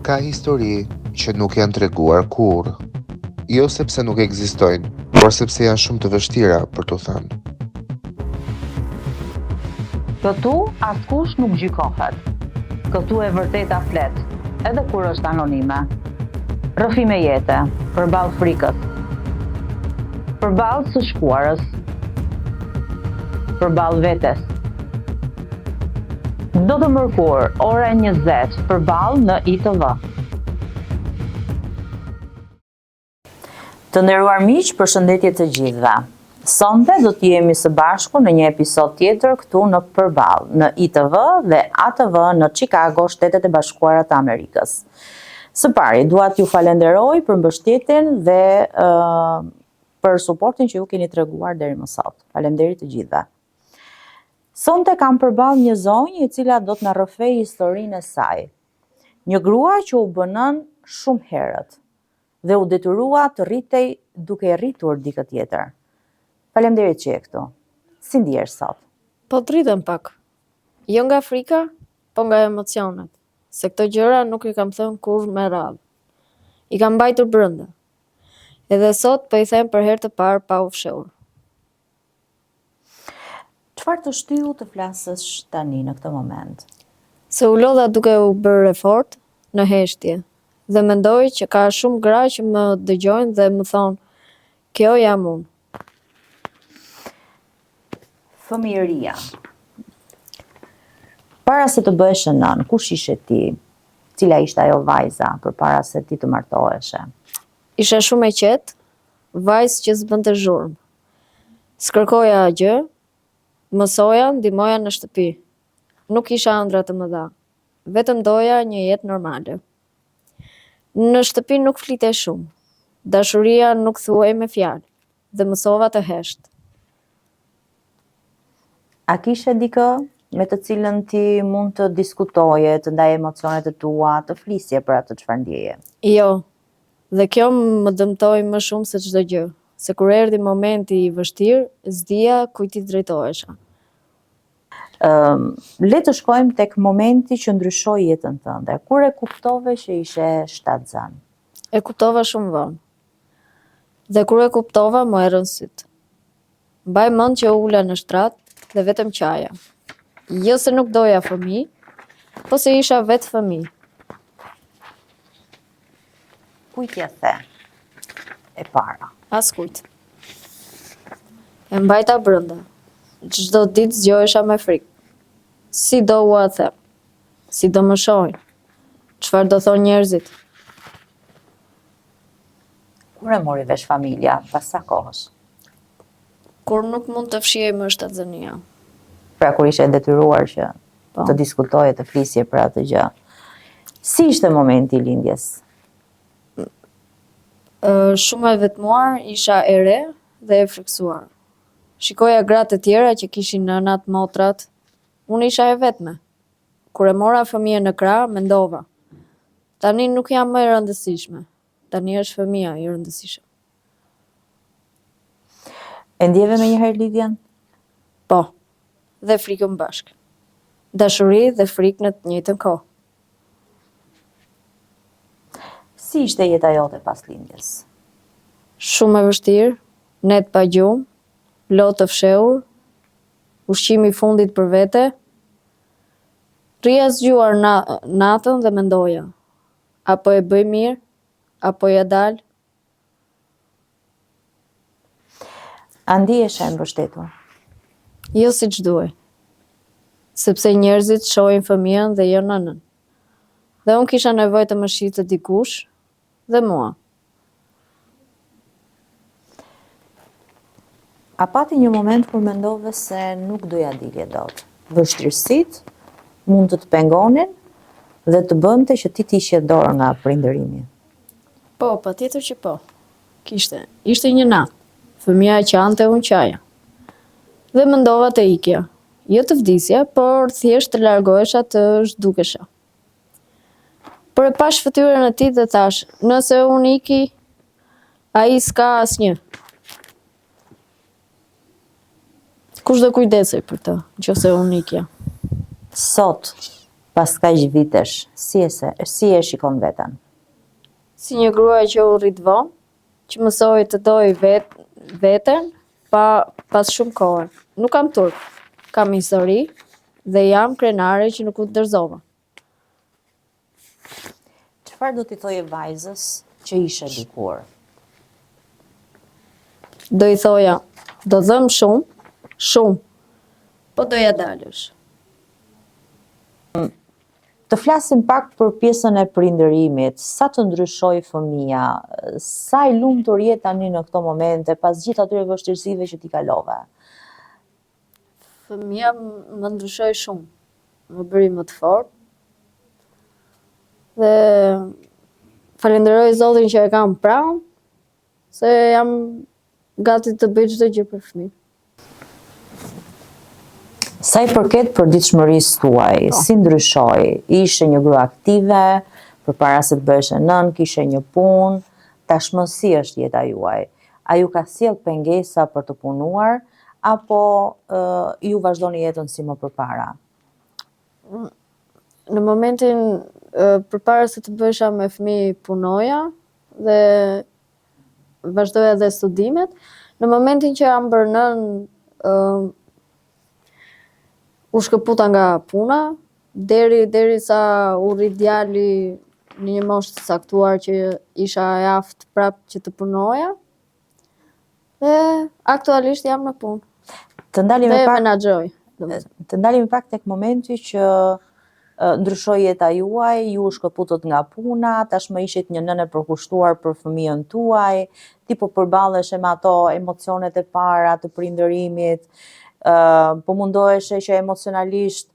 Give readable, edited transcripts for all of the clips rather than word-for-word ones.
Ka histori që nuk janë treguar kurrë. Jo sepse nuk ekzistojnë, por sepse janë shumë të vështira për t'u thënë. Këtu askush nuk gjykohet. Këtu e vërteta flet, edhe kur është anonime. Rrëfime jete, përballë frikës. Përballë së shkuarës. Përballë vetes. Çdo të mërkurë, ora 20, përballë në ITV. Të nderuar miq, përshëndetje të gjithëve. Sonte do të jemi së bashku në një episod tjetër këtu në Përballë, në ITV dhe ATV në Chicago, Shtetet e Bashkuara të Amerikës. Së pari, dua t'ju falenderoj për mbështetjen dhe uh, për suportin që ju keni treguar deri më sot. Faleminderit të gjithëve. Sonte kam përballë një zonjë e cila do të na rrëfejë historinë e saj. Një grua që u bë nënë shumë herët dhe u detyrua të rritej duke e rritur dikë tjetër. Faleminderit që je këtu. Si ndihesh sot? Po dridhem pak. Jo nga frika, po nga emocionet, se këto gjëra nuk i kam thënë kurrë me radhë. I kam mbajtur brenda. Edhe sot po i them për herë të parë pa u fshehur. Çfarë të shtyu të flasësh tani në këtë moment? Se u lodha duke u bërë e fortë, në heshtje. Dhe mendoj që ka shumë gra që më dëgjojnë dhe më thonë, kjo jam unë. Fëmijëria. Para se të bëheshe nënë, kush ishe ti? Cila ishte ajo vajza përpara se ti të martoheshe? Isha shumë e qetë, vajzë që s'bënte zhurmë. S'kërkoja gjë, mësoja, ndihmoja në shtëpi. Nuk kisha ëndrra të mëdha. Vetëm doja një jetë normale. Në shtëpi nuk flitej shumë. Dashuria nuk thuhej me fjalë dhe mësova të hesht. A kishe dikë me të cilën ti mund të diskutoje, të ndaje emocionet e tua, të flisje për atë çfarë ndjeje? Jo. Dhe kjo më dëmtoi më shumë se çdo gjë, se kur erdhi momenti i vështirë, s'dija kujt t'i drejtohesha. Ëm, le të shkojmë tek momenti që ndryshoi jetën tënde. Kur e kuptove që ishe shtatzënë? E kuptova shumë vonë. Dhe kur e kuptova, m'u errën sytë. Mbaj mend që u ula në shtrat dhe vetëm qaja. Jo se nuk doja fëmijë, po se isha vetë fëmijë. Kujt ia the e para? Askujt. E mbajta brenda. Çdo ditë zgjohesha me frikë. Si do ua them? Si do më shohin? Çfarë do thonë njerëzit? Kur e mori vesh familja, pas sa kohësh? Kur nuk mund të fshihej më shtatzënia. Pra kur ishe e detyruar që Po. të diskutoje, të flisje për atë gjë. Si ishte momenti i lindjes? Ë, Shumë e vetmuar, isha e re dhe e frikësuar. Shikoja gratë e tjera që kishin nënat, motrat. Unë isha e vetme. Kur e mora fëmijën në krah, mendova. Tani nuk jam më e rëndësishme. Tani është fëmija i rëndësishëm. E ndjeve menjëherë lidhjen? Po. Dhe frikën bashkë. Dashuri dhe frikë në të njëjtën kohë. Si ishte jeta jote pas lindjes? Shumë e vështirë, net pa gjumë, lot të fshehur, ushqimi i fundit për vete. Rrija zgjuar na natën dhe mendoja, a po e bëj mirë, a po ia dal? A ndiheshe e mbështetur? Jo siç duhej. Sepse njerëzit shohin fëmijën dhe jo nënën. Dhe unë kisha nevojë të më shihte dikush dhe mua. A pati një moment kur mendove se nuk do ia dilje dot? Vështirësitë mund të të pengonin dhe të bënte që ti të hiqje dorë nga prindërimi. Po, patjetër që po. Kishte. Ishte një natë. Fëmija qante, unë qaja. Dhe mendova të ikja. Jo të vdisja, por thjesht të largohesha të zhdukesha. Por e pashë fytyrën e tij dhe thashë, nëse unë iki, ai s'ka asnjë. Kush do kujdesej për të, nëse unë ikja? Sot, Pas kaq vitesh, si e se, si e shikon veten? Si një grua që u rrit vonë, që mësoi të dojë vet, veten pa pas shumë kohe. Nuk kam turp, kam histori dhe jam krenare që nuk u dorëzova. Çfarë do t'i thoje vajzës që ishe dikur? Do i thoja, do dhëmb shumë, shumë, po do ja dalësh. Të flasim pak për pjesën e prindërimit, sa të ndryshoi fëmija, sa i lumtur je tani në këto momente, pas gjithë atyre vështirësive që ti kalove? Fëmija më ndryshoi shumë, më bëri më të fortë. Dhe falenderoj Zotin që e kam pranë, se jam gati të bëj çdo gjë për fëmijë. Sa i përket përditshmërisë tuaj, po. si ndryshoi? Ishe një grua aktive, përpara se të bëheshe nënë, kishe një punë, tashmë si është jeta juaj? A ju ka sjellë pengesa për të punuar, apo uh, ju vazhdoni jetën si më përpara? Në momentin përpara se të bëhesha me fëmijë punoja dhe vazhdoja edhe studimet. Në momentin që jam bërë nënë, uh, u shkëputa nga puna, deri deri sa u rrit djali në një moshë të caktuar që isha e aftë prapë që të punoja. Dhe aktualisht jam në punë. Të ndalemi pak menaxhoj. Të ndalemi pak tek momenti që ndryshoi jeta juaj, ju u shkëputët nga puna, tashmë ishit një nënë e përkushtuar për fëmijën tuaj, ti po përballeshe me ato emocionet e para të prindërimit, po mundoheshe që emocionalisht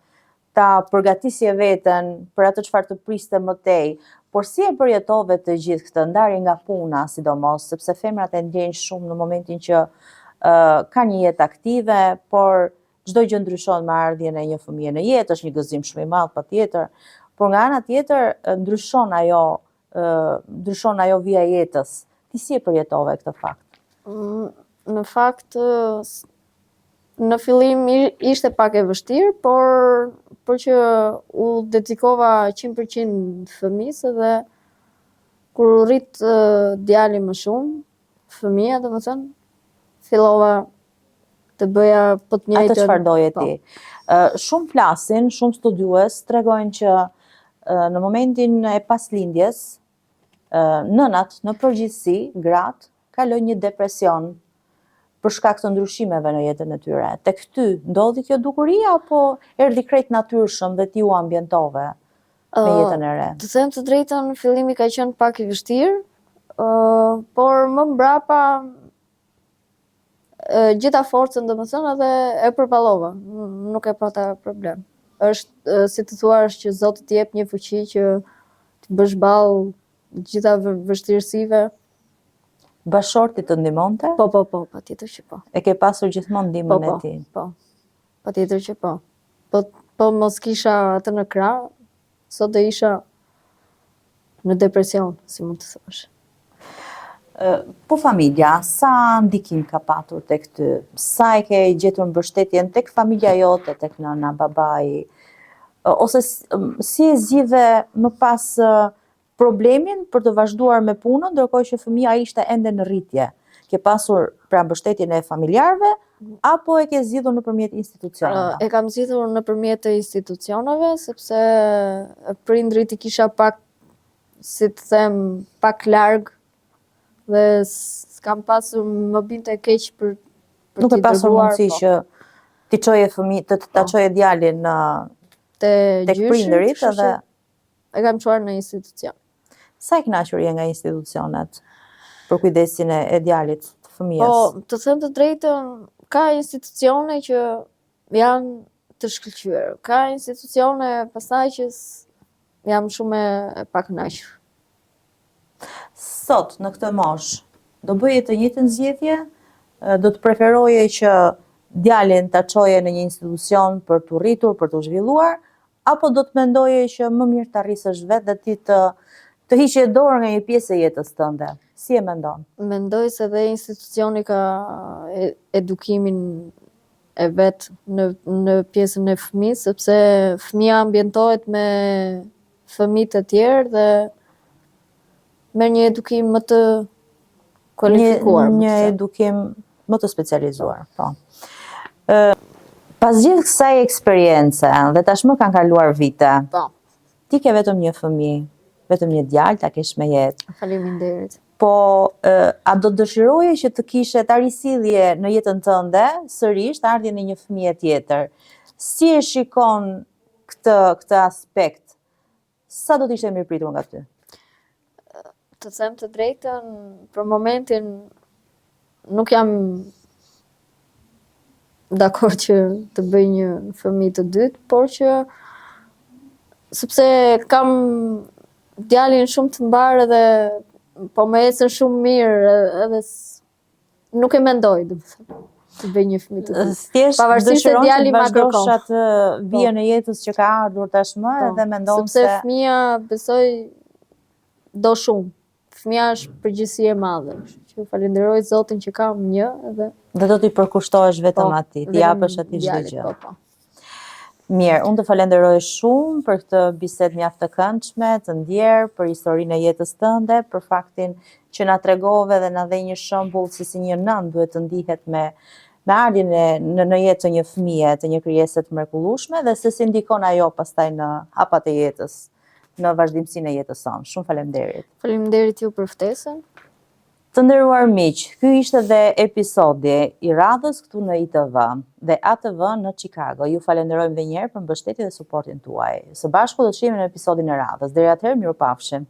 ta përgatisje veten për atë çfarë të priste më tej, por si e përjetove të gjithë këtë ndarje nga puna, sidomos, sepse femrat e ndjejnë shumë në momentin që uh, kanë një jetë aktive, por çdo gjë ndryshon me ardhjen e një fëmije në jetë, është një gëzim shumë i madh patjetër, por nga ana tjetër ndryshon ajo ndryshon ajo vija e jetës. Ti si e përjetove këtë fakt? Mm, në fakt në fillim ishte pak e vështirë, por por që u dedikova 100% fëmijës dhe kur u rrit djali më shumë, fëmija domethënë, fillova të bëja po të njëjtën. Atë çfarë doje po. ti. Shumë flasin, shumë studiues tregojnë që në momentin e paslindjes, nënat në përgjithësi, gratë, kalojnë një depresion për shkak të ndryshimeve në jetën e tyre. Tek ty ndodhi kjo dukuri apo erdhi krejt natyrshëm dhe ti u ambientove me jetën e re? Të them të drejtën, fillimi ka qenë pak i vështirë, por më mbrapa gjeta forcën domethënë edhe e përballova, nuk e pata problem. Është si të thuash që Zoti të jep një fuqi që të bësh ballë gjitha vështirësive. Bashkëshorti të ndihmonte? Po, po, po, patjetër që po. E ke pasur gjithmonë ndihmën po, po, e tij? Po, patjetër që po. Po, po mos kisha atë në krah, Sot do isha në depresion, si mund të thuash. Po familja, sa ndikim ka patur tek ty? Sa e ke gjetur mbështetjen tek familja jote, tek nëna, babai? Ose si e zgjidhe më pas problemin për të vazhduar me punën, ndërkohë që fëmija ishte ende në rritje? Ke pasur pra mbështetjen e familjarëve apo e ke zgjidhur nëpërmjet institucioneve? E kam zgjidhur nëpërmjet të institucioneve sepse prindërit i kisha pak si të them pak larg dhe s'kam pasur më binte keq për për Nuk ke pasur mundësi po. që t'i çoje fëmijë, të ta po. çoje djalin në te tek prindërit edhe e kam çuar në institucion. Sa e kënaqur je nga institucionet për kujdesin e, e djalit të fëmijës? Po, të them të drejtën, ka institucione që janë të shkëlqyer. Ka institucione pastaj që jam shumë e pakënaqur. Sot në këtë moshë do bëje të njëjtën zgjedhje? Do të preferoje që djalin ta çoje në një institucion për t'u rritur, për t'u zhvilluar, Apo do të mendoje që më mirë ta rrisësh vetë dhe ti të të hiqje dorë nga një pjesë e jetës tënde? Si e mendon? Mendoj se dhe institucioni ka edukimin. e vet në në pjesën e fëmijës, sepse fëmija ambientohet me fëmijë të tjerë dhe merr një edukim më të kualifikuar. Një, një edukim më të specializuar, po. Ë pas gjithë kësaj eksperience dhe tashmë kanë kaluar vite. Po. Ti ke vetëm një fëmijë, vetëm një djalë ta kesh me jetë. Faleminderit. Po, a do të dëshiroje që të kishe ta risillje në jetën tënde sërish ardhjen e një fëmije tjetër? Si e shikon këtë këtë aspekt? Sa do të ishte mirëpritur nga ty? Të them të drejtën, për momentin nuk jam dakord që të bëj një fëmijë të dytë, por që sepse kam djalin shumë të mbarë edhe po më ecën shumë mirë edhe nuk e mendoj, domethënë të bëj një fëmijë të dytë. Thjesht pavarësisht se djali ma kërkon. atë vijën po. e jetës që ka ardhur tashmë po. edhe mendon se sepse fëmija besoj do shumë. Fëmija është përgjegjësi e madhe, kështu që falenderoj Zotin që kam një edhe dhe do t'i përkushtohesh vetëm po, atij, t'i japësh atij çdo gjë. Po, po. Mirë, unë të falenderoj shumë për këtë bisedë mjaft të këndshme, të ndjerë, për historinë e jetës tënde, për faktin që na tregove dhe na dhe një shembull se si një nënë duhet të ndihet me me ardhjen e në, në jetë të një fëmije, të një krijese të mrekullueshme dhe se si ndikon ajo pastaj në hapat e jetës në vazhdimësinë e jetës sonë. Shumë faleminderit. Faleminderit ju për ftesën. Të nderuar miq, ky ishte dhe episodi i radhës këtu në ITV dhe ATV në Chicago. Ju falenderojmë dhe një herë për mbështetjen dhe suportin tuaj. Së bashku do të shihemi në episodin e radhës. Deri atëherë, mirupafshim.